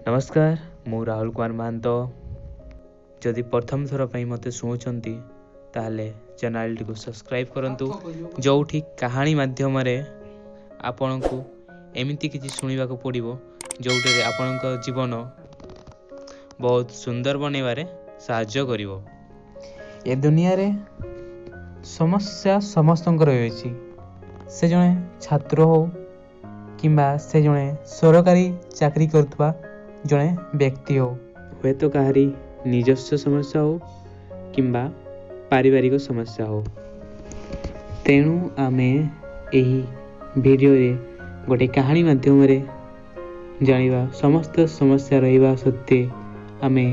ନମସ୍କାର, ମୁଁ ରାହୁଲ କୁମାର ମହାନ୍ତ। ଯଦି ପ୍ରଥମ ଥର ପାଇଁ ମୋତେ ଶୁଣୁଛନ୍ତି, ତାହେଲେ ଚ୍ୟାନେଲଟିକୁ ସବସ୍କ୍ରାଇବ୍ କରନ୍ତୁ, ଯେଉଁଠି କାହାଣୀ ମାଧ୍ୟମରେ ଆପଣଙ୍କୁ ଏମିତି କିଛି ଶୁଣିବାକୁ ପଡ଼ିବ ଯେଉଁଥିରେ ଆପଣଙ୍କ ଜୀବନ ବହୁତ ସୁନ୍ଦର ବନେଇବାରେ ସାହାଯ୍ୟ କରିବ। ଏ ଦୁନିଆରେ ସମସ୍ୟା ସମସ୍ତଙ୍କର ରହିଅଛି। ସେ ଜଣେ ଛାତ୍ର ହଉ କିମ୍ବା ସେ ଜଣେ ସରକାରୀ ଚାକିରି କରୁଥିବା ଜଣେ ବ୍ୟକ୍ତି ହଉ, ହୁଏତ କାହାରି ନିଜସ୍ୱ ସମସ୍ୟା ହଉ କିମ୍ବା ପାରିବାରିକ ସମସ୍ୟା ହଉ। ତେଣୁ ଆମେ ଏହି ଭିଡ଼ିଓରେ ଗୋଟେ କାହାଣୀ ମାଧ୍ୟମରେ ଜାଣିବା, ସମସ୍ତ ସମସ୍ୟା ରହିବା ସତ୍ତ୍ୱେ ଆମେ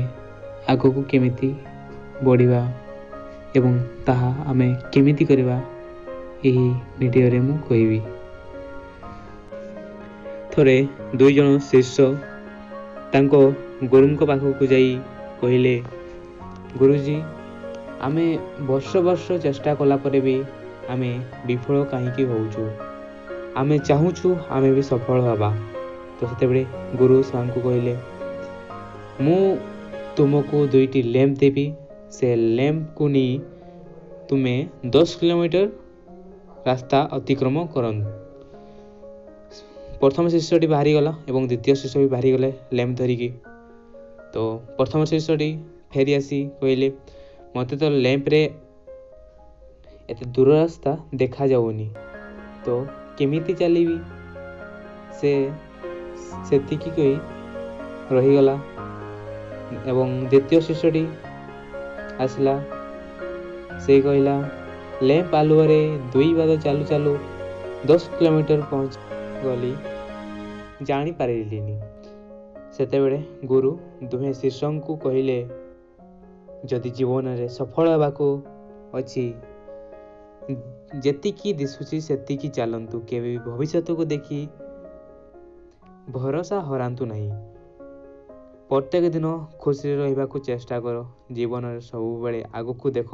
ଆଗକୁ କେମିତି ବଢ଼ିବା ଏବଂ ତାହା ଆମେ କେମିତି କରିବା, ଏହି ଭିଡ଼ିଓରେ ମୁଁ କହିବି। ଥରେ ଦୁଇ ଜଣ ଶିଷ୍ୟ ତାଙ୍କ ଗୁରୁଙ୍କ ପାଖକୁ ଯାଇ କହିଲେ, ଗୁରୁଜୀ, ଆମେ ବର୍ଷ ବର୍ଷ ଚେଷ୍ଟା କଲା ପରେ ବି ଆମେ ବିଫଳ କାହିଁକି ହେଉଛୁ? ଆମେ ଚାହୁଁଛୁ ଆମେ ବି ସଫଳ ହେବା। ତ ସେତେବେଳେ ଗୁରୁ ସେମାନଙ୍କୁ କହିଲେ, ମୁଁ ତୁମକୁ ଦୁଇଟି ଲ୍ୟାମ୍ପ ଦେବି, ସେ ଲ୍ୟାମ୍ପକୁ ନେଇ ତୁମେ 10 କିଲୋମିଟର ରାସ୍ତା ଅତିକ୍ରମ କରନ୍ତୁ। ପ୍ରଥମ ଶିଷ୍ୟଟି ବାହାରିଗଲା ଏବଂ ଦ୍ୱିତୀୟ ଶିଷ୍ୟ ବି ବାହାରିଗଲେ ଲ୍ୟାମ୍ପ ଧରିକି। ତ ପ୍ରଥମ ଶିଷ୍ୟଟି ଫେରି ଆସି କହିଲେ, ମୋତେ ତ ଲ୍ୟାମ୍ପରେ ଏତେ ଦୂର ରାସ୍ତା ଦେଖାଯାଉନି, ତ କେମିତି ଚାଲିବି? ସେ ସେତିକି କହି ରହିଗଲା ଏବଂ ଦ୍ୱିତୀୟ ଶିଷ୍ୟଟି ଆସିଲା। ସେ କହିଲା, ଲ୍ୟାମ୍ପ ଆଲୁଅରେ ଦୁଇ ପାଦ ଚାଲୁ ଚାଲୁ 10 କିଲୋମିଟର ପହଞ୍ଚିଗଲି, ଜାଣିପାରିଲିନି। ସେତେବେଳେ ଗୁରୁ ଦୁହେଁ ଶିଷ୍ୟଙ୍କୁ କହିଲେ, ଯଦି ଜୀବନରେ ସଫଳ ହେବାକୁ ଅଛି, ଯେତିକି ଦିଶୁଛି ସେତିକି ଚାଲନ୍ତୁ। କେବେ ବି ଭବିଷ୍ୟତକୁ ଦେଖି ଭରସା ହରାନ୍ତୁ ନାହିଁ। ପ୍ରତ୍ୟେକ ଦିନ ଖୁସିରେ ରହିବାକୁ ଚେଷ୍ଟା କର। ଜୀବନରେ ସବୁବେଳେ ଆଗକୁ ଦେଖ।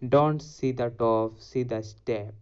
Don't see the top, see the step.